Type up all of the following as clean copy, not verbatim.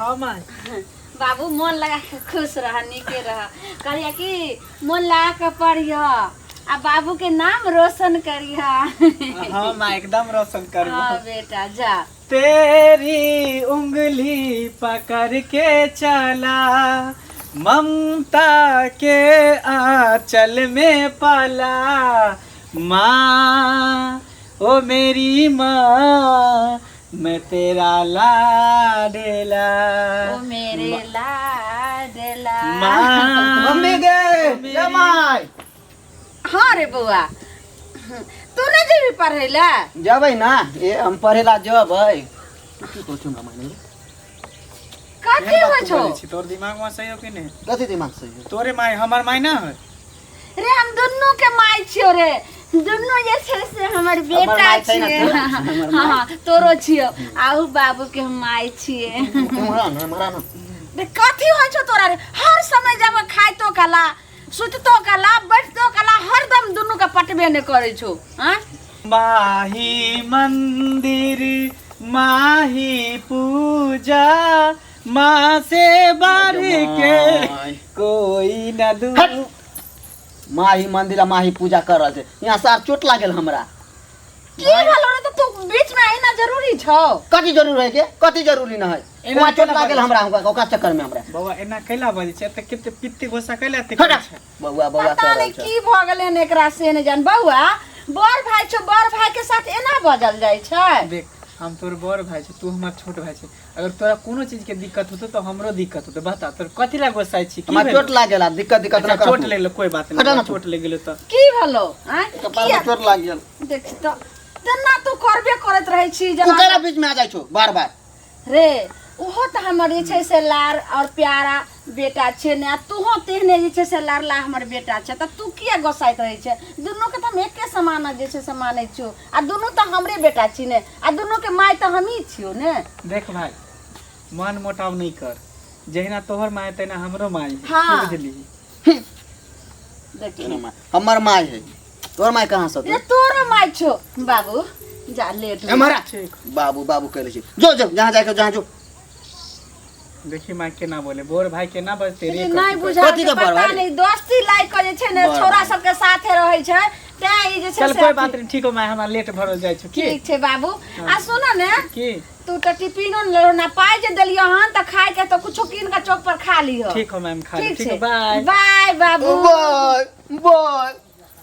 हाँ माय। बाबू मोन लगा के खुश रह, नीके रह। कहलिए कि मोन लगा के पढ़िह आ बाबू के नाम रोशन करिह। हाँ माँ, एकदम रोशन करबो। हाँ बेटा जा। तेरी उंगली पकड़ के चला, ममता के आंचल में पाला, माँ ओ मेरी माँ मैं तेरा लाडला। ओ मेरे लाडला। माँ मम्मी गे, मेरी- ये माय। हाँ रे बौआ, तू नहीं जेबी पढ़ै ला? जबै ना, ए हम पढ़े ला जबै। की कहै छौ हमरा माय रे? कथी एहन बात होइ तू छौ? बोलै छी, तोर दिमाग में सही हो कि नहीं? कथी दिमाग सही हो? तोरे माय हमर माय ना है। रे हम दुनू के माय छियो रे, दुनू जे छै से हमर बेटा माय छै ने छियै। तोरा? हमर हाँ हाँ, तोरो छियो, आहू बाबू के हम माय छियै। हमरा ना, हमरा ना। रे कथी होइ छौ तोरा रे? हर समय जब खाइतो कला, सुततो कला, बैठतो कला, हरदम दुनू के पटबे नहि करै छौ। आँय? माही मंदिर माही पूजा, माँ से बढ़ के माय। कोई न दू। हट! माही मंदिर आ माही पूजा कर रहल छै यहाँ, सार चोट लागल हमरा। की भेलो रे? तऽ तू बीच में आना जरूरी छौ? कथी जरूर है के, कथी जरूरी न है? एना वहाँ चोट केना लागल बजै हमरा, ओकरा चक्कर में हमरा। बौआ, एना कैला बजै छै? एते कते पित्ती गुस्सा कैला एते हट! करै छै? बौआ बौआ पता कर नहि रहल छै। की भऽ गेलै हन एकरा से नहि जान। बौआ, बड़ भाई छौ, बड़ भाई के साथ एना बजल जाइ छै? देख, हम तोर बड़ भाई छी, तू हमर छोट भाई छी। अगर तोरा कोनो चीज के दिक्कत होतो तऽ हमरो दिक्कत होतो। बता, तोर कथी ला गुस्सा छी? की हमरा भेलो? चोट लागल आ दिक्कत दिक्कत अच्छा न कर। चोट लागि गेलो, कोई बात हटा नहीं। ना तू। चोट लागि गेलो तऽ की भेलो? आँय? कपार किया? में चोट लागि गेल। देख तऽ तेना तू करबे करैत रहै छी तू जेना। केना बीच में आ जाइ छौ बार बार? रे ओहो तऽ हमर जे छै से लाड़ और प्यारा बेटा छै ने, आ तूहो तेहने जे छै से लाड़ला हमर बेटा छै, तऽ तू किया गोसाइत रहै छै? दुनूके तऽ हम एके समान जे छै से मानै छियौ, आ दुनू तऽ हमरे बेटा छी ने, आ दुनूके माय तऽ हमही छियौ ने। देख भाई, मन मोटाव नहीं कर। जहिना तोहर माय तहिना हमरो माय है। हाँ। की बुझली? देखी, हमर माय है, तोहर माय कहाँ से? रे तोरो माय छौ बाबू, जा लेट हो। हमारा ठीक। बाबू बाबू कहले छी, जो जो जहाँ जाके जहाँ जो। देखी माय, केना बोले, बोर भाई केना बजते रे? रे नहि कथी बुझल कथी छै, के बड़ पता भाई? नहि दोस्ती लाइक के जे छै ने बड़ छौड़ा भाई। सबके साथे रहै छै, तें ई जे छै चल से कोई बात नहीं, ठीक हो माय, हमरा लेट भरल जाइ छौ की। ठीक छै बाबू। आ सुन ने। की? तू तऽ टिफिनो ने लेलहो ना, पाइ जे देलियौ हन तऽ खाय के तऽ कुछो कीन के चौक पर खा लिह। ठीक हो मैम, खा ठीक ठीक छै हो, बाय। बाय बाबू। बाय बाय।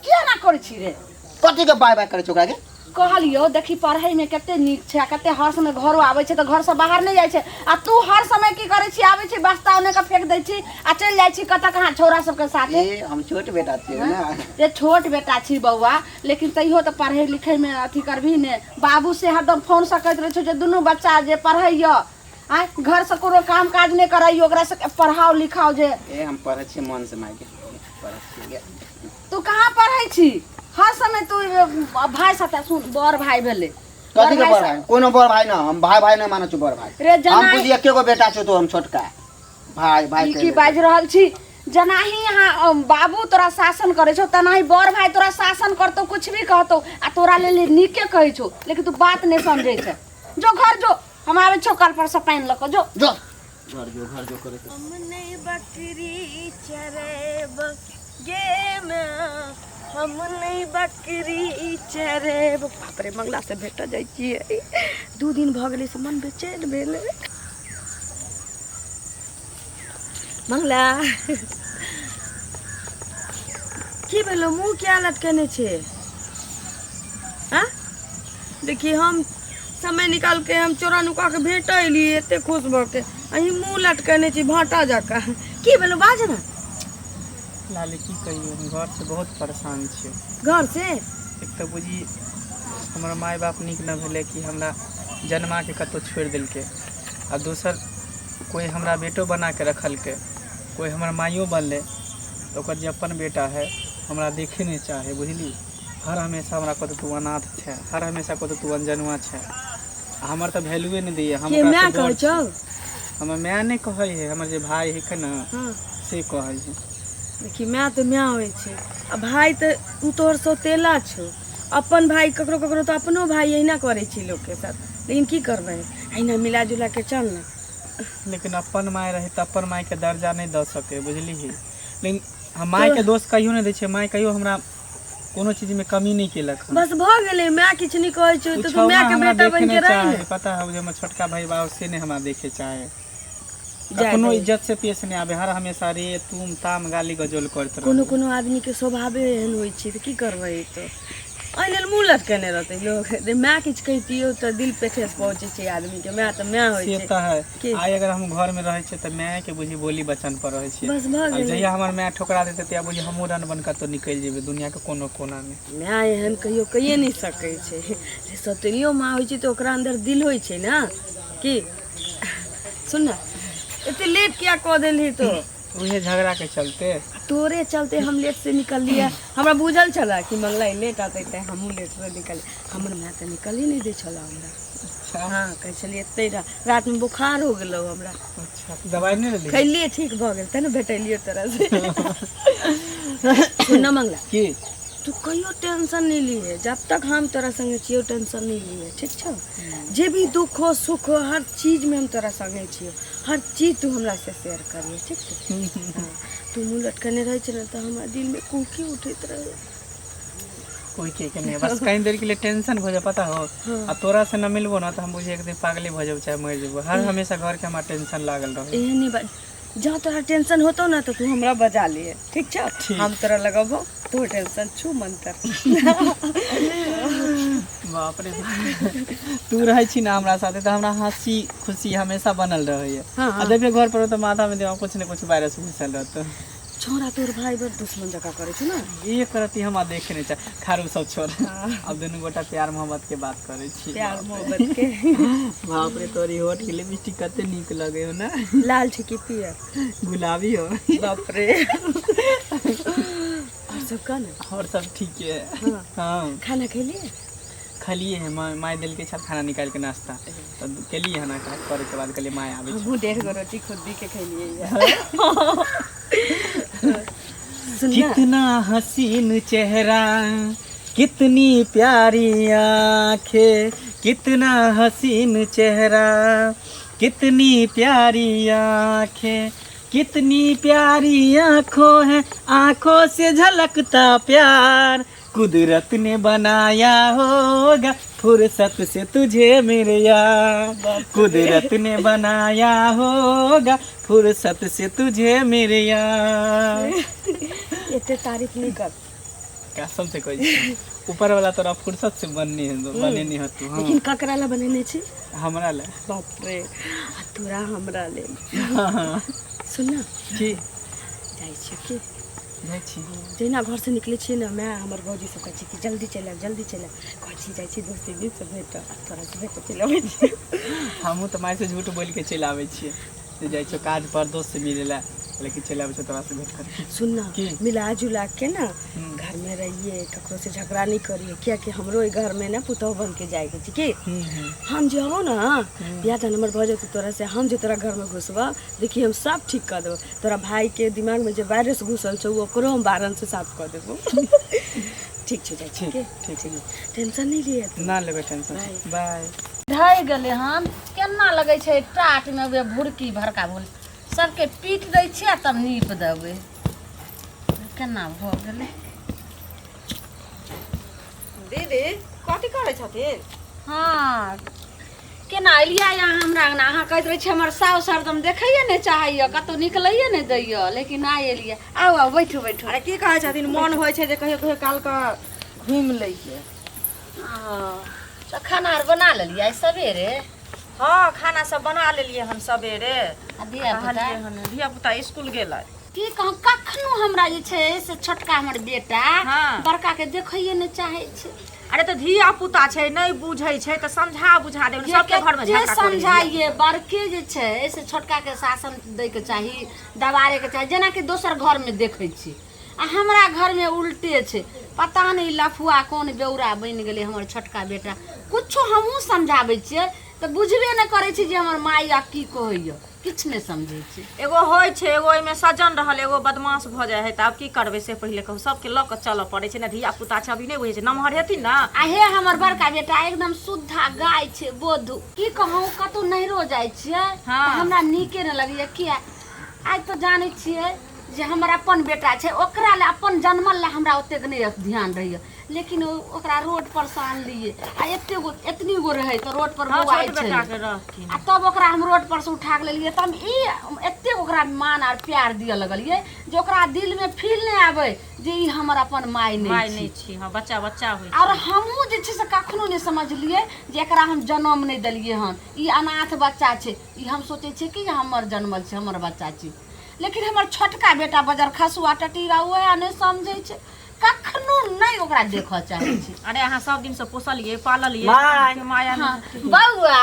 किया ना करै छी रे? कथी के बाय बाय करै छै ओकरा के? कहलियौ देखी पढ़ैमे कते नीक छै आ कते हर समय घरो आबै छै तऽ घरसँ बाहर नहि जाइ छै, आ तू हर समय की करै छी? आबै छी, बस्ता ओने के फेंक दै छी आ चलि जाइ छी कतऽ कहाँ छौड़ा सबके साथे। ए हम छोट बेटा छियै ने। रे छोट बेटा छी बौआ, लेकिन तैयो तऽ पढ़ै लिखैमे अथी करबही ने बाबू। से हरदम फोन से कहैत रहै छौ जे दुनू बच्चा जे पढ़ैय आँय, घरसँ कोनो काम काज नहि करैय, ओकरा सबके पढ़ाओ लिखाओ जे। ए हम पढ़ै छियै मन से माय के, पढ़ै छियै। तू कहाँ पढ़ै छी? हर समय तू भाय साथे। सुन, बड़ भाय भेलै। कथी के बड़ बड़ भाय भाई? कोनो बड़ भाई ना, हम भाई भाई नहीं मानै छी बड़ भाई। रे हम जना बुझी एके गो बेटा छौ तो, हम छोटका भाई भाई ई की कहले। बाजि रहल छी? जेनाही यहाँ बाबू तोरा शासन करै छौ, तेनाही बड़ भाय तोरा शासन करतौ, कुछ भी कहतौ, आ तोरा लेल नीके कहै छौ, लेकिन तू बात नहि समझै छै। जो घर जो, हम आबै छौ कल पर से पानि लऽ कऽ। जो जो घर जो, घर जो करे। हम नहीं बकरी चरेब गे माँ, हम नहीं बकरी चरेब। बाप रे, मंगला से भेट जाइ छियै, 2 दिन भऽ गेलै से मन बेचैन भेलै। मंगला, की भेलो? मुँह किया लटकेने छै? आँ देखी, हम समय निकाल के हम चोरा नुका के भेट अयली, एते खुश भऽ के अहीं मुँह लटकेने छी भाटा जकाँ। की भेलो? बाज ने। लाली, की कहियो, हम घरसँ बहुत परेशान छियै। घर से? एक तऽ बुझी हमर माय बाप नीक नहि भेलै कि हमरा जन्माके कतहु छोड़ि देलकै, आ दोसर कोइ हमरा बेटो बनाके रखलकै, कोइ हमर माइयो बनलै, तऽ ओकर जे अपन बेटा है हमरा देखे नहि चाहे, बुझली? हर हमेशा हमरा कहतौ तू अनाथ छै, हर हमेशा कहतौ तू अनजनुआ छै, आ हमर तऽ वैल्यूए नहि दैए। हम के ओकरासँ माय बड़ कहै छी। छौ? हमर माय नहि कहै है, हमर जे भाय है ने से कहै है। देखी, माय तऽ माय होइ छै आ भाय तऽ ओ तोहर सौतेला छौ। अपन भाय ककरो ककरो तऽ अपनो भाय अहिना करै छै लोकके साथ, लेकिन की करबै, अहिना मिला जुला के चल ने। लेकिन अपन माय रहे तऽ अपन मायके दर्जा नहि दऽ सकै बुझलिही। लेकिन हम मायके दोष कहियो नहि दै छियै, माय कहियो हमरा कोनो चीजमे कमी नहि केलक हन। बस भऽ गेलै, माय किछु नहि कहै छौ ओ तऽ तू छौड़ा मायके हमरा बेटा देखे बनि नहि के रही चाहे ने। पता है जे हमर छोटका भाई बा से नहि हमरा देखे चाहे। जाय कखनो दही। इज्जत से पेश नहि आबे, हर हमेशा रे तुम ताम गाली गजोल करैत कोनो रहू। कोनो आदमीके स्वभावे एहन होइ छै तऽ की करबै, तऽ एहि लेल मुँह लटकेने रहतै लोक। जे माय किछु कहितियौ तऽ दिल पे ठेस पहुँचै छै आदमीके, माय तऽ माय होइ से छै। तऽ है। की? आइ अगर हम घर में रहै छियै तऽ माय के बुझी बोली बचन पर रहै छियै। बस भऽ आ गेलै। जहिया हमर माय ठोकरा देतै तहिया बुझी हमहूँ रन बन कतौ निकलि जेबै दुनिया के कोनो कोना में। माय एहन कहियो कहिए नहि सकै छै। जे सौतेलियो माँ होइ छै तऽ ओकरा अन्दर दिल होइ छै ने। की सुन ने, एते लेट किया कऽ देलही तो? उहे झगड़ा के चलते। तोरे चलते हम लेट से निकललियै। हमरा बुझल छलै कि मंगला लेट अतै तैं हमहूँ लेट से निकलियै। हमर माय तऽ निकलही नहि दै छलै हमरा। अच्छा। हँ, कहै छलियै एतै रह, रातिमे बोखार हो गेलौ हमरा। अच्छा, दवाइ नहि लेली? खैलियै, ठीक भऽ गेल तैं ने भेटलियै तोरा से। सुन न मंगला, की? तू कहियो टेंशन नहीं लिए, जब तक हम तोरा संगे छियो टेंशन नहीं लिए, ठीक छौ? जे भी दुख हो सुख हो हर चीज में हम तोरा संगे छियो, हर चीज तू हमरा से शेयर करिए, ठीक छौ? हाँ, तू मुँह लटकने रहै छै ने तऽ हमरा दिल में कुहकी उठैत रहे। कोई के के नहीं, बस कहीं देर के लिए टेंशन हो जाए पता हो। हाँ। आ तोरा से न मिलबो ना तो हम बुझे एक दिन पागले भऽ जेबो चाहे मरि जेबो। हर हमेशा घर के हमरा टेंशन लागल रहे। एहन नहीं बात, जहाँ तोरा टेंशन होतो ना तो तू हमरा बजा लिए, ठीक छौ? ठीक। हम तोरा लगबो, तू टेंशन छू मंतर। बाप रे बाप, तू रहै छी ना हमरा साथे तऽ हमरा हंसी खुशी हमेशा बनल रहैया। हाँ, आ हाँ। देखबे घर पर तऽ माथा में दिमाग कुछ ने कुछ वायरस घुसल रहतौ। छोरा तोर भाई बड़ दुश्मन जकाँ करै छौ ने। एक रति हमरा देखे नहीं चाहे। खारू सब छोड़, अब दुनू गोटा प्यार मोहब्बत के बात करै छी। प्यार मोहब्बत के। बाप रे, तोरी होठ के लिपस्टिक कते नीक लगे हो ना। लाल छै कि पियर? गुलाबी हो। बाप रे, और सब कह ना। और सब ठीक है। हाँ। हाँ। खाना खेलिए? खलिए है, माय देलकै छल खाना निकालि के नाश्ता तऽ केलिए हन। काज करे के बाद कहलिए माय आबै छै। हमहूँ 1.5 गो रोटी खुद्दी के खेलिए। सुन ना। कितना हसीन चेहरा, कितनी प्यारी आंखें, कितना हसीन चेहरा, कितनी प्यारी आंखें, कितनी प्यारी आंखों है, आंखों से झलकता प्यार, कुदरत ने बनाया होगा फुर्सत से तुझे मेरे यार, कुदरत ने बनाया होगा फुर्सत से तुझे मेरे यार। एते तारीफ नहीं कर। कसम से कहै छी, ऊपर वाला तोरा फुर्सत से बननी है, बनेनी है तू। हाँ। लेकिन ककरा ला बनेने छी? हमरा ले। बाप रे, आ तोरा हमरा ले। हाँ। सुन ना। की? जाइ छी की? जाइ छी। जहिना घरसँ निकलै छियै ने, माय हमर भौजी सब कहै छै कि जल्दी चलि आब, जल्दी चलि आब। कहै छी जाइ छी दोस्त से भेट, आ तोरा से भेट चलि अबै छी। हमहूँ तऽ माय से झूठ बोलि के चलि आबै छियै जे जाइ छियौ काज पर दोस्त से मिलै लए, लेकिन चलि आबै छियौ तोरा से भेंट करे। सुन ना। की? मिला जुला के ना घर में रहिए, ककरो से झगड़ा नहीं करिए, कियाकि हमरो ई घर में ना पुतहु बन के जाए के छै। की हम जे हबो ना, बियाह दान हमर भऽ जेतौ तोरा से, हम जे तोरा घर में घुसबऽ, देखी हम सब ठीक कऽ देबो। तोरा भाई के दिमाग में जे वायरस घुसल छौ ओकरो हम बारन से साफ कऽ देबो। ठीक छै, जाइ छी। ठीक। के ठीक। टेंशन नहीं लिए तू। ना लेबै टेंशन। बाय। ढहि गेलै हन, केना लगै छै टाटमे उएह भुरकी भरका भुल सबके पीट दै छियै आ तब नीप देबै। केना भऽ गेलै? दीदी, कथी करै छथिन? हँ, केना एलियै अहाँ हमरा अङ्गना? अहाँ कहैत रहै छियै हमर साउस हरदम देखैए नहि चाहैए, कतहु निकलैए नहि दैए, लेकिन आइ एलियै। आउ आउ, बैठू बैठू। अरे की कहै छथिन, मोन होइ छै जे कहियो कहियो काल के घुमि लैके। हँ, तऽ खाना आर बना लेलियै आइ सबेरे? हँ, खाना सब बना लेलियै हन सबेरे। आ धिया पुता? कहलियै हन, धिया पुता स्कूल गेलै। की कहूँ, कखनो हमरा जे छै से छोटका हमर बेटा हाँ। बड़का के देखैए नहि चाहै छै। अरे तऽ धिया पुता छै, नहि बुझै छै तऽ समझा बुझा देबै। सबके घर में जे झगड़ा करै छै। समझाइए, बड़के जे छै से छोटका के शासन दैके चाही, दबारेके चाही, जेनाकि दोसर घरमे देखै छी, आ हमरा घरमे उल्टे छै। पता नहि लफुआ कोन बेौरा बनि गेलै हमर छोटका बेटा। कुछो हमहूँ समझाबै छियै तऽ बुझबे नहि करै छै जे हमर माय आ की कहैया। किछु नहि समझै छै। एगो होइ छै, एगो ओहिमे सज्जन रहल, एगो बदमाश भऽ जाइ है। तऽ आब की करबै से पहिले कहू। सबके लऽ कऽ चलऽ पड़ै छै ने। धिया पुता छै, अभी नहि बुझै छै, नमहर हेथिन ने। आ हे, हमर बड़का बेटा एकदम शुद्धा गाय छै, बोधू। की कहूँ, कतहु नैहरो जाइ छियै तऽ हमरा नीके नहि लगैए। किया? आइ तऽ जानै छियै जे हमर अपन बेटा छै, ओकरा लए, अपन जनमल लए हमरा ओतेक नहि ध्यान रहैए, लेकिन ओकरा रोड पर से आनलियै आ एते गो एतनी गो रहै तऽ रोड पर हँ, बौआइ छोट छलै। बेटाके रहथिन। आ तब ओकरा हम रोड पर से उठा के लेलियै तऽ हम ई एतेक ओकरा मान आर प्यार दिअ लगलियै जे ओकरा दिलमे फील नहि आबै जे ई हमर अपन माय माय नहि नहि छी। छी। हँ, बच्चा बच्चा होइ आओर छै। हमहूँ जे छै से कखनो नहि समझलियै जे एकरा हम जनम नहि देलियै हन, ई अनाथ बच्चा छै। ई हम सोचै छियै कि जे हमर जनमल छै, हमर बच्चा छै। लेकिन हमर छोटका बेटा बजर खसुआ टटीरा, उएह नहि समझै छै, कखनो नहि ओकरा देखऽ चाहै छै। अरे, अहाँ सब दिनसँ पोसलियै पाललियै। माय। के माया हँ नहि। बौआ।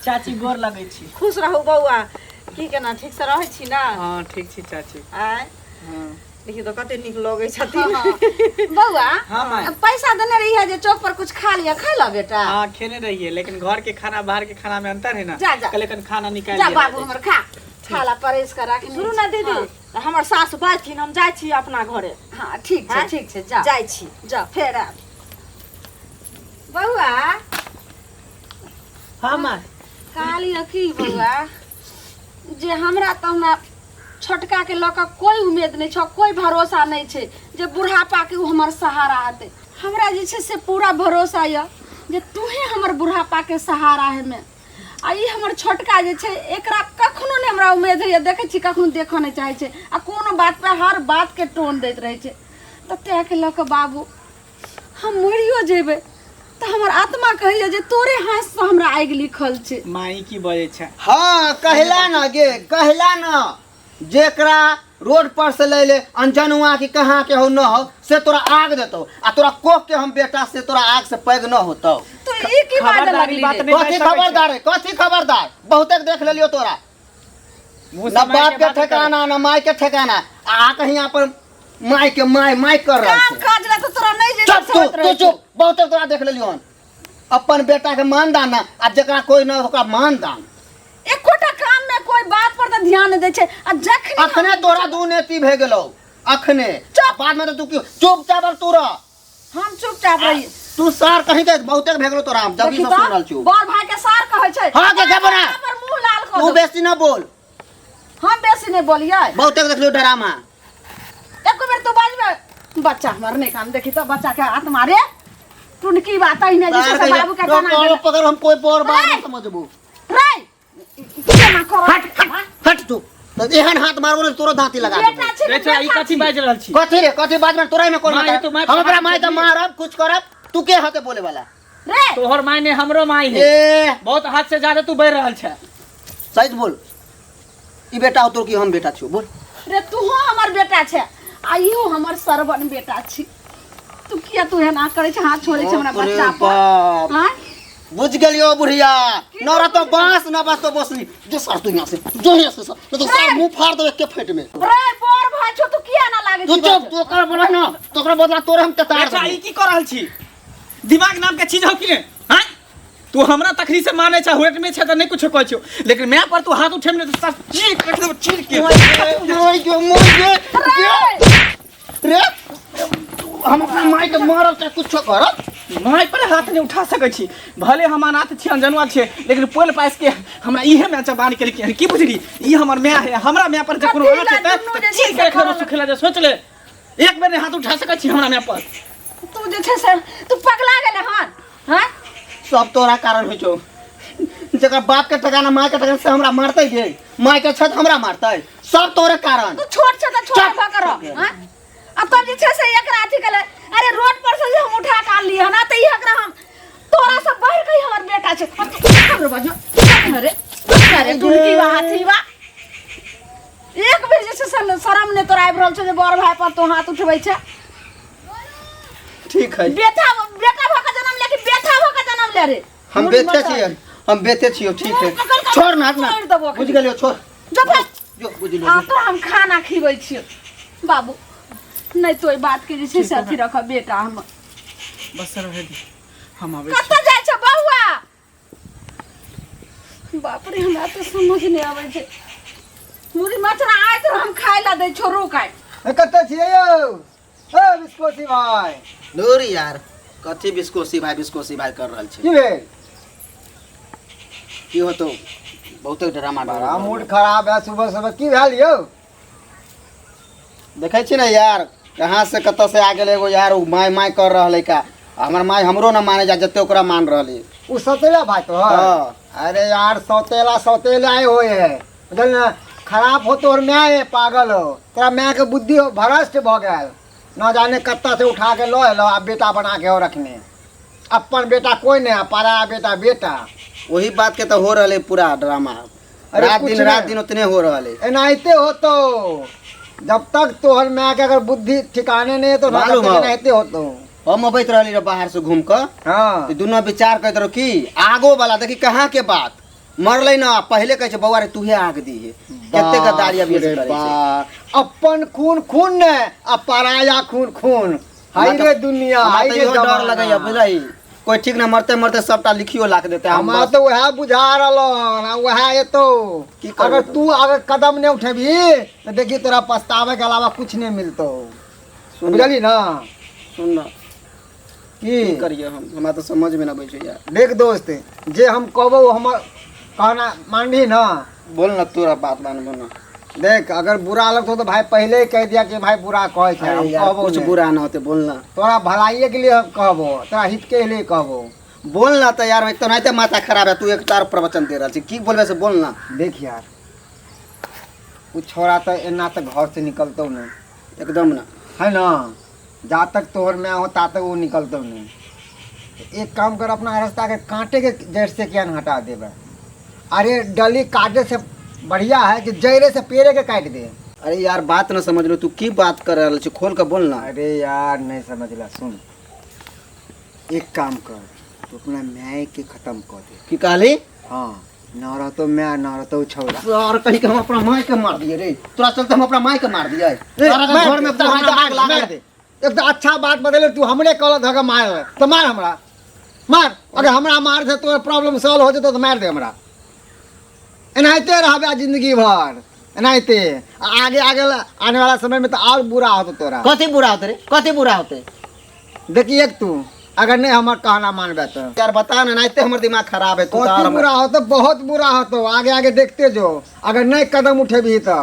चाची, गोर लगै छी। खुश रहू बौआ। की केना, ठीक से रहै छी ने? हँ, ठीक छी चाची। आँय? हँ। देखियौ तऽ कते नीक लगै छथिन। बौआ। हाँ माय। पैसा देने रही जे चौक पर कुछ खा लिअ, खा लो बेटा। हाँ, खेने रहिए, लेकिन घर के खाना बाहर के खाना में अंतर है ना। जा, जा। कल खाना निकाल जा लिया। बाबू हमर, खा खा ला, परेश कर राखने सुनू ने दीदी, तऽ हमर सास बाजथिन, हम जाइ छी अपना घरे। हाँ, ठीक छै। आँय? ठीक छै, जा। जाइ छी। जा, फेर आयब बौआ। हाँ माय। कहलियै की बौआ, जे हमरा तऽ हमरा छोटका के लऽ कऽ कोइ उम्मीद नहि छौ, कोइ भरोसा नहि छै जे बुढ़ापाके ओ हमर सहारा हेतै। हमरा जे छै से पूरा भरोसा यऽ जे तूहे हमर बुढ़ापाके सहारा हेमे। आ ई हमर छोटका जे छै, एकरा कखनो नहि हमरा उम्मीद होइए। देखै छी, कखनो देखऽ नहि चाहै छै आ कोनो बात पर हर बातके टोन दैत रहै छै। तऽ ताहिके लऽ कऽ बाबू, हम मरियो जेबै तऽ हमर आत्मा कहैए जे तोरे हाथसँ हमरा आगि लिखल छै। माई, की बजै छै? हाँ, कहला न गे, कहला न, जेकरा रोड पर से ले ले अनजनुआ की कहाँ के हो न हो, से तोरा आग देतो आ तोरा कोख के हम बेटा, से तोरा आग से पैघ न होतो। तो ई की बात खबरदारी लगली बात रे? नहि कथी बाजि सकै छै। खबरदार है? कथी खबरदार? बहुते देख लेलियो तोरा। मुँह न से माय बाप के बात करे। ठिकाना, न माय के ठिकाना, आ कहीं यहाँ पर माय के माय माय कर रहल काम छै। काज ला तऽ तोरा नहि जे चुप तू। समझ रहै तू चुप। बहुते तोरा देख लेलियो हन। अपन बेटा के मान दान ना आ जकरा कोई न ओकरा मान दान। एकोटा काम में कोई बात पर तऽ ध्यान नहि दै छै आ जखनी अखने तोरा दू नेती भे गेलौ अखने। चुप। बाद में तो तू क्यों चुपचाप अब तू रह। हम चुपचाप रही। तू सार कहीं के बहुते भे गेलौ तोरा, हम जब देखी सब सुन तऽ रहल छियौ। बड़ भाई के सार कहै छै। हाँ, के घबरा। पर मुंह लाल कऽ तू देबौ। बेसी न बोल। हम बेसी नहि बोलियै। बहुते देखलियौ डरामा। एको बेर तू बाजबे बच्चा हमर नहि काम। देखी तऽ बच्चा के आत्मा रे टुनकी बात ही नहि जे छै सार से कहीं बाबू के गाना पकड़ पकड़, हम कोई बड़ बात रे! नहीं समझबू। रे, केना करब? हट हट हट तू तऽ एहन हाथ मारबो ने तोरो दाँती लगा बेटा देबो। छै रे तऽ छोरा, ई बेटा कथी बाजि रहल छी? कथी रे, कथी बात में तोरा में कोन माय मतलब? तो माय हम अपना पर माय के हाथ मारब, कुछ करब, तू के हाथे बोले वाला रे? तोहर माय ने हमरो माय है। ए, बहुत हद से ज्यादा तू बढ़ रहल छै। सही बोल, ई बेटा हो तोर की हम बेटा छियो, बोल। रे, तूहो हमर बेटा छै आ इहो हमर सरवन बेटा छी। तू किया तू एना करै छै, हाथ छोड़ै छै हमरा बाप रे बच्चा पर? बाप। हाँ? बुझ गेलियो बुढ़िया, न रहतो बांस न बसतो बसनी। जो सर तू यहाँ से, जो यहाँ से सर, नहीं तो सर मुंह फाड़ देबे के फेट में। रे, बड़ भाई छौ तू, किया ना लागै तू छी? चुप। तू ओकर बोला ना तो ओकरा बदला तोरे हम तेतार अच्छा, देबो। ई की कर रहल छी? दिमाग नाम के चीज हो कि ने? हाँ, तू हमरा तखनी से माने छै, हुएट में छै तऽ नहि कुछो कहै छियौ, लेकिन my पर तू हाथ उठेमे ने तऽ सर चीर के रख देबौ, चीर के। मोय गे, मोय गे, गे रे, हम अपना माय के मारब चाहे कुछो करब। My पर हाथ नहि उठा सकै छी। भले हम अनाथ छी, अनजनुआ छियै, लेकिन पोल पाइस के हमरा इहे my चबान केलकै हन। की बुझली, ई हमर my है। हमरा my पर जे कोनो कथी आँच ला हेतै दुनू तऽ जे छै चीर के से रख देबौ करऽ सुखेला जे। सोच ले, एक बेर नहि हाथ उठा सकै छी हमरा my पर। तू जे छै से तू पगला गेलै हन? हाँ, सब तोरा कारण होइ छौ। जकर बाप के ठिकाना, माय के ठिकाना, से हमरा मारतै गे? माय के छत हमरा मारतै? सब तोरे कारण। तू छोट छै तऽ छोट चुप। भऽ कऽ रह। हाँ, आ तब जे छै से एकरा अथी केलै। अरे, रोड पर से जे हम उठा के आनलियै हन तऽ ई एकरा हम तोरा से बढ़ि के हमर बेटा छै। आ तू हमरो बाजू अरे अरे टुनकी बा हाथी बा। एक बेर जे छै से शरम नहि तोरा आबि रहल छौ जे बड़ भाय पर तू हाथ उठबै छै? ठीक है। बेटा बेटा भऽ के जन्म ले कि बेटा भऽ के जन्म ले रे? हम मुड़ी बेचे मत। छियै, हम बेचे छियौ। ठीक है। पकड़ कऽ छोड़ ना, हट ना। छोड़ि देबो। बुझ गेलियौ, छोड़। जो भाग। जो, बुझ गेलियौ। आ तो हम खाना खिबै छियौ बाबू। नहि तो ओहि बात के जे छै से अथी रख बेटा हमर। बस रहे दे, हम आबै छी। कतऽ जाइ छै बौआ? बाप रे हमरा तऽ समझ नहि आबै छै मुरी मचरा आय तो हम खाय ला दै छो रुक आय ए, कतऽ छियै यौ ए बिस्कोसी भाई दूर यार कथी बिस्कोसी भाई बिस्कोसी भाई कर रहल छै की भेल की होतो बहुते ड्रामा बड़ा मूड खराब है सुबह सुबह की भेल यौ देखै छी ने यार कहाँ से कतऽ से आ गेल एगो यार ओ my my कर रहल है का हमर माय हमरो ना माने जा जते ओकरा मान रहल है उ सौतेला भाई तो हाँ। अरे यार सौतेला सौतेला ही होए है बुझल ना खराब हो तोहर माय है पागल हो तोरा माय के बुद्धि हो भ्रष्ट भऽ गेल न जाने कत्ता से उठा के लऽ एलो आ बेटा बना के हो रखने अपन बेटा कोई नहीं पराया बेटा बेटा वही बात के तो हो रहल है पूरा ड्रामा अरे रात कुछ दिन रात नहीं। दिन उतने हो रहल है एनाहिते होतो जब तक तोहर माय के अगर बुद्धि ठिकाने नहीं है तो ना मालूम तब तक हो। एनाहिते होतो हम अबैत रहली रह बाहर से घूम कऽ हाँ तऽ दुनू विचार करैत रहो की आगो वाला देखी कहाँ के बात मरलै ना पहिले कहै छै बौआ रे तूहे आग दीहे कते गद्दारी अभी से बाप रे करै छै बाप। अपन खून खून ने आ पराया खून खून हाय हमरा रे तऽ- दुनिया हमरा हाय तऽ रे इहो डर जमाना। लगैया बुझलही कोई ठीक ना मरते मरते सबटा लिखियो लाख देते हम हमरा बस तऽ वएह बुझा रहल हन, आ वएह एतो की करबै अगर तो? तू अगर कदम नहीं उठेबी तो देखी तोरा पछतावे के अलावा कुछ नहीं मिलतो सुन बुझली ना सुन ना की की करिए हम हमरा तऽ समझ में ना अबै छै यार देख दोस्त जे हम कहबो वो हमर कहना मानबी ना बोल ना तोरा बात मानबो ना देख अगर बुरा लगतो तो भाई पहले ही कह दिया कि भाई बुरा कहै छै अरे हम यार कहबो कुछ नहि। बुरा ना होते बोल ना तोरा भलाइए के लिए हम कहबो तोरा हित के लिए कहबो बोल ना तऽ यार एक तो नहीं माथा खराब है तू एक तार प्रवचन दे रहल छी की बोलबे से बोल ना देख यार उ छोरा तऽ एना तऽ घर से निकलतो नहीं एकदम ना है ना जा तक तोहर मैं हो ता तक वो निकलतो नहीं एक काम कर अपना रास्ता के कांटे के जड़ से क्या न हटा देबे अरे डली काटे से बढ़िया है कि जड़े से पेड़े के काट दे अरे यार बात ना समझ लो तू की बात कर रहल छी खोल के बोल ना अरे यार नहीं समझला सुन एक काम कर तू अपना न्याय के खत्म कर दे की कहली हाँ न रहतो मैं न रहतो छौड़ा सर कहीं के हम अपना माय के मार दिए रे तोरा चलते हम अपना माय के मार दिए तोरा के घर में मार पूरा आग दे, लागल मार दे। एक तो अच्छा बात बदले तू हमरे कहल धके मार तो मार हमरा मार अगर हमरा मार दे तो प्रॉब्लम सॉल्व हो जेतो तो मार दे हमरा एनाहिते रहबे जिंदगी भर एनाहिते आ आगे आगे आने वाला समय में तो और बुरा होतो तोरा कथी बुरा होते रे कथी बुरा होते देखिए एक तू अगर नहीं हमर कहना मानबे तो यार बता ना एनाहिते हमर दिमाग खराब है तू तो कथी और बुरा होतो बहुत बुरा होतो आगे आगे देखते जो अगर नहीं कदम उठेबी तो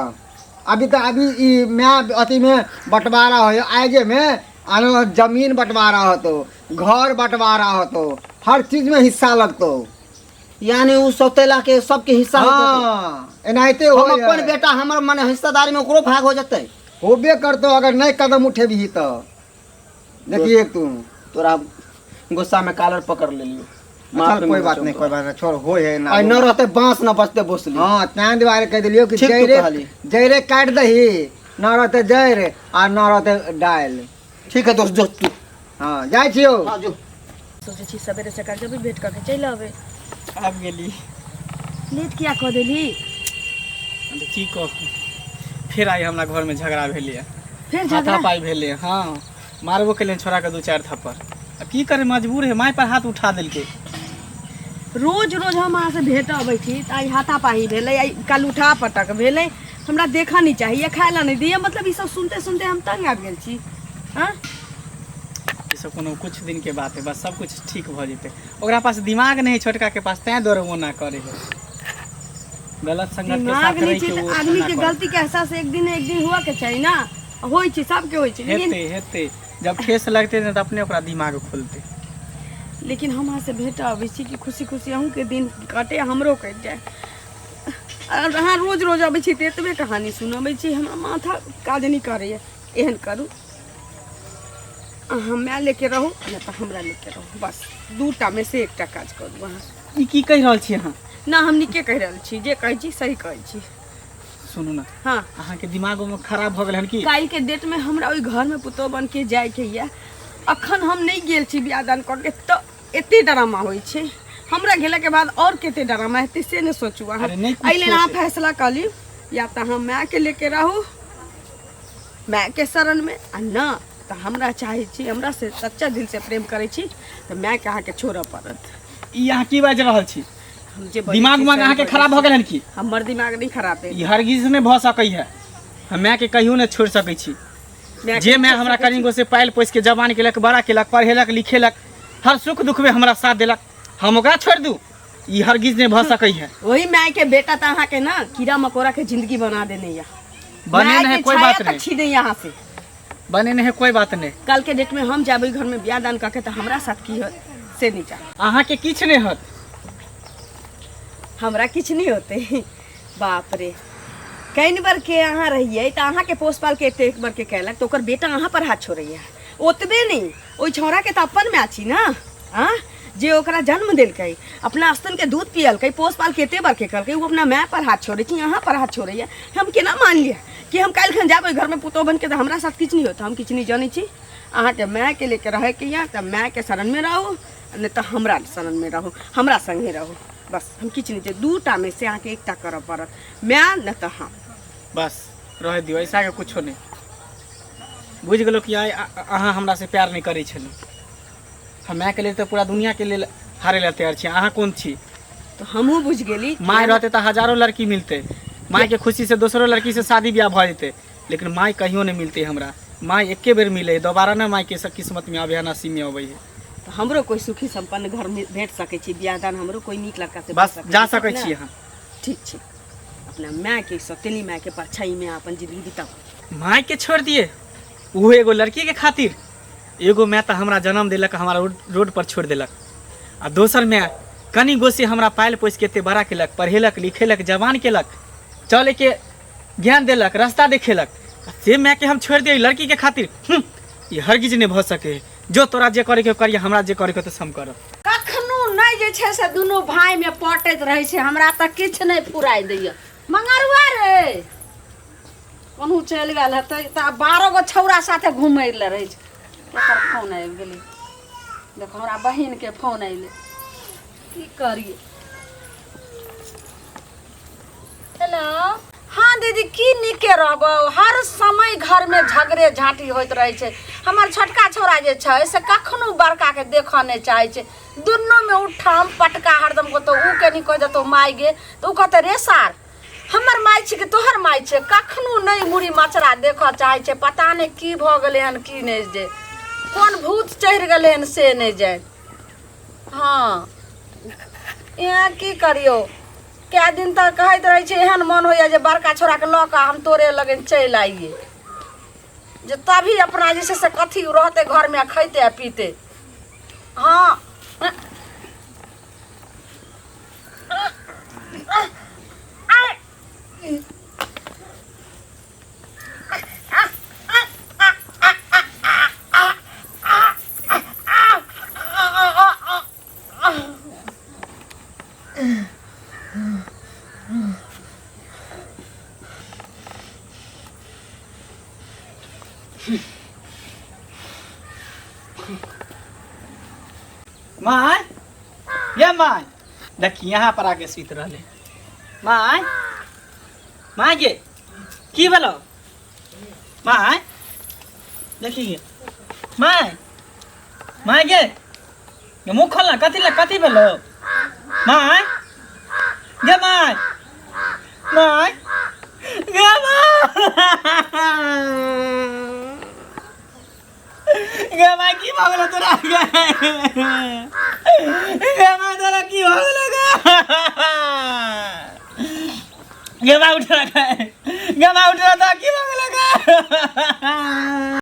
अभी तो अभी ई मैं अथी में बंटवारा हो आगे में आनो जमीन बंटवारा होतो घर बंटवारा होतो हर चीज में हिस्सा लगतो यानी उ सौतेला के सबके हिस्सा हो जेतै। हाँ एनाहिते हम होय अपन है। बेटा हमर मने हिस्सेदारी में ओकरो भाग हो जेतै होबे करतो अगर नहीं कदम उठेबी तो देखिए तू तोरा गुस्सा में कॉलर पकड़ लेलियो चल कोई बात नहीं कोई बात नहीं छोड़ होय है ना आई न रहते बांस न बचते बोसली हाँ तैं दुआरे कह दिलियो कि ठीक तू जैरे कहली। जैरे काट दही न रहते जैर आ न रहते डायल ठीक है दोस्त जो तू हाँ जाइ छियौ हाँ जो सोचै छी सवेरे सकाल जब भेंट कऽ के चलि अबै आबि गेली लेट किया कऽ देली हम तऽ की कहू फेर आइ हमरा घरमे झगड़ा भेलैए फेर झगड़ा हाथापाई भेलै हँ मारबो केलियनि छोड़ाके दू चारि थप्पड़ आब की करे मजबूर है माय पर हाथ उठा देलकै रोज रोज हम अहाँसँ भेंट अबै छी तऽ आइ हाथापाही भेलै आइ काल्हि उठा पटक भेलै हमरा देखऽ नहि चाही खाय लए नहि दिअ मतलब ई सब सुनते सुनते हम तंग आबि गेल छी आँ ई सब कोनो कुछ दिन के बात है बस सब कुछ ठीक भऽ जेतै ओकरा पास दिमाग नहीं है छोटका के पास तैं दुआरे ओना करे है गलत संगत के दिमाग साथ नहि रहि छै के तऽ ओ आदमी ओना के करे। गलती के एहसास एक दिन एक दिन हुअ के चाही ना होइ छै सबके होइ छै लेकिन हेतै हेतै जब ठेस लगतै ने तऽ अपने ओकरा दिमाग खुलतै लेकिन हम अहाँसँ भेंट अबै छी कि खुशी खुशी अहूँके दिन कटे हमरो कटि जाय आओर अहाँ रोज रोज अबै छी तऽ एतबे कहानी सुनबै छी हमरा माथा काज नहि करैए एहन करू अहाँ माय लेके रहू नहि तऽ हमरा लेके रहू बस दूटा मे से एकटा काज करू अहाँ ई की कहि रहल छी अहाँ ना हम नीके कहि रहल छी जे कहै छी सही कहै छी सुनू ना हाँ अहाँके दिमागोमे खराब भऽ गेल हन की काल्हिके डेटमे हमरा ओहि घरमे पुतोह बनके जाइके यऽ अखन हम नहि गेल छी बियाह दान कऽ के तऽ एते ड्रामा होइ छै हमरा गेलाके बाद आओर कते ड्रामा हेतै से नहि सोचू अहाँ अरे नहि एहि लेल कुछो अहाँ छै। फैसला कऽ लियौ या तऽ अहाँ मायके लेके रहू मायके शरणमे आ न तऽ हमरा चाहै छी हमरा से सच्चा दिलसँ प्रेम करै छी तऽ मायके अहाँके छोड़ऽ पड़त ई अहाँ की बाजि रहल छी हम जे बजै दिमाग छी उमाग सही अहाँके बजै खराब भऽ छी। गेल हन की? हमर दिमाग नहि खराब भेल। ई हरगिज नहि भऽ सकै है। हम मायके कहियो नहि छोड़ि सकै छी। मायके जे माय छोड़ि हमरा सकै छी। कनिगो से पालि पोसि के जवान केलक, बड़ा केलक, पढ़ेलक लिखेलक, हर सुख दुखमे हमरा साथ देलक, हम ओकरा छोड़ि दू? ई हरगिज नहि भऽ सकै है। वही माय के बेटा तऽ अहाँके ना कीड़ा मकोड़ा के जिंदगी बना देने या। बने माय नहीं के कोई छाया बात तक नहीं। छीने यहाँ से। बने नहीं कोई बात नहीं। कल के डेट में हम जाबे घर में बियाह दान करके तो हमरा साथ की होत से नहीं जान। अहाँके किछु नहि होत। हमरा किछु नहीं होते। बाप रे, कई बार के अहाँ रहिए तो अहाँ के पोस पाल के एतेक बार के कैलक तो ओकर बेटा अहाँ पर हाथ छोड़ैया। ओतबे नहीं, ओहि छौड़ा के तो अपन माय छी ना, आ जे ओकरा जन्म देलकै, अपना स्तन के दूध पियलकै, पोस पाल के एते बार के कलकै, ओ अपना माय पर हाथ छोड़ै छी, अहाँ पर हाथ छोड़ैया। हम केना मान लिअ कि हम काल्हि खन जाबै घरमे पुतोह बनिके तऽ हमरा साथ किछु नहि होत? हम किछु नहि जनै छी। अहाँके मायके लेके रहैके यऽ तऽ मायके शरणमे रहू, नहि तऽ हमरा शरणमे रहू, हमरा सङ्गे रहू, बस। हम किछु नहि छै। दूटा मे से अहाँके एकटा करऽ पड़त, माय नहि तऽ हम। बस रह दियौ, ऐसा के कुछो नहि। बुझि गेलहुँ कि आइ अहाँ हमरा से प्यार नहि करै छलहुँ। हम मायके लेल तऽ पूरा दुनियाके लेल हारै लए तैयार छी, अहाँ कोन छी? तऽ हमहूँ बुझि गेली। माय रहतै तऽ हजारो लड़की मिलतै, मायके खुशीसँ दोसरो लड़कीसँ शादी बियाह भऽ जेतै, लेकिन माय कहियो नहि मिलतै हमरा। माय एके बेर मिलै है, दोबारा नहि मायके सब किस्मतमे आबै है, नसीबमे अबै है। तऽ हमरो कोइ सुखी सम्पन्न घर भेट सकै छी, बियाह दान हमरो कोइ नीक लड़का से बस जा सकै छी अहाँ। ठीक छै, अपना मायके सौतेली मायके परछाइमे अपन जिंदगी बिताउ। मायके छोड़ि दिए ओहो एगो लड़कीके खातिर? एगो माय तऽ हमरा जन्म देलक, हमरा रोड पर छोड़ि देलक, आ दोसर माय कनि गोसे हमरा पालि पोसिके एते बड़ा केलक, पढ़ेलक लिखेलक, जवान केलक, चलैके ज्ञान देलक, रास्ता देखेलक, आ से मायके हम छोड़ि दिए लड़कीके खातिर? ई हरगिज नहि भऽ सकै है। जो तोरा जे करैके करिए, हमरा जे करैके होतै से हम करब। कखनो नहि जे छै से दुनू भाइमे पटैत रहै छै, हमरा तऽ किछु नहि फुराइ दैए। मंगरुआ रे कोनहु चलि गेल हेतै तऽ आब 12 गो छौड़ा साथे घुमै लए रहै छै। केकर फोन आबि गेलै? देखो, हमरा बहिनके फोन अयलै। की करियै? हेलो, हाँ दीदी, की नीके रहबौ? हर समय घरमे झगड़े झाँटी होइत रहै छै। हमर छोटका छौड़ा जे छै से कखनो बड़काके देखऽ नहि चाहै छै। दुनूमे उठाम पटका हरदम। कतौ उ कनि कहि देतौ माय गे तऽ उ कहतै रे सार, हमर माय छी कि तोहर माय छै? कखनो नहि मुड़ी मचरा देखऽ चाहै छै। पता नहि की भऽ गेलै हन, की नहि, जे कोन भूत चढ़ि गेलै हन से नहि जानि। हँ, यहाँ की करियौ, कए दिन तक कहैत रहै छै। एहन मन होइए जे बड़का छोड़ाके लऽ कऽ हम तोरे लगन चलि आइए, जे तभी अपना जे छै से कथी रहतै घरमे आ खैतै आ पीतै। हँ। माय, ये माय, देखी यहाँ पर आके सुति रहले। माय, माय गे, की भेलो माय? देखी गे माय, माय गे, गे मुँह खोल ना, कथी ला, कथी भेलो माय गे? माय, माय गे, माय गे, माय की भऽ गेलो तोरा गे? गे माय, तोरा की भऽ गेलो गे? गे माय, उठ गे, गे माय, उठ, तोरा की भऽ गेलो गे?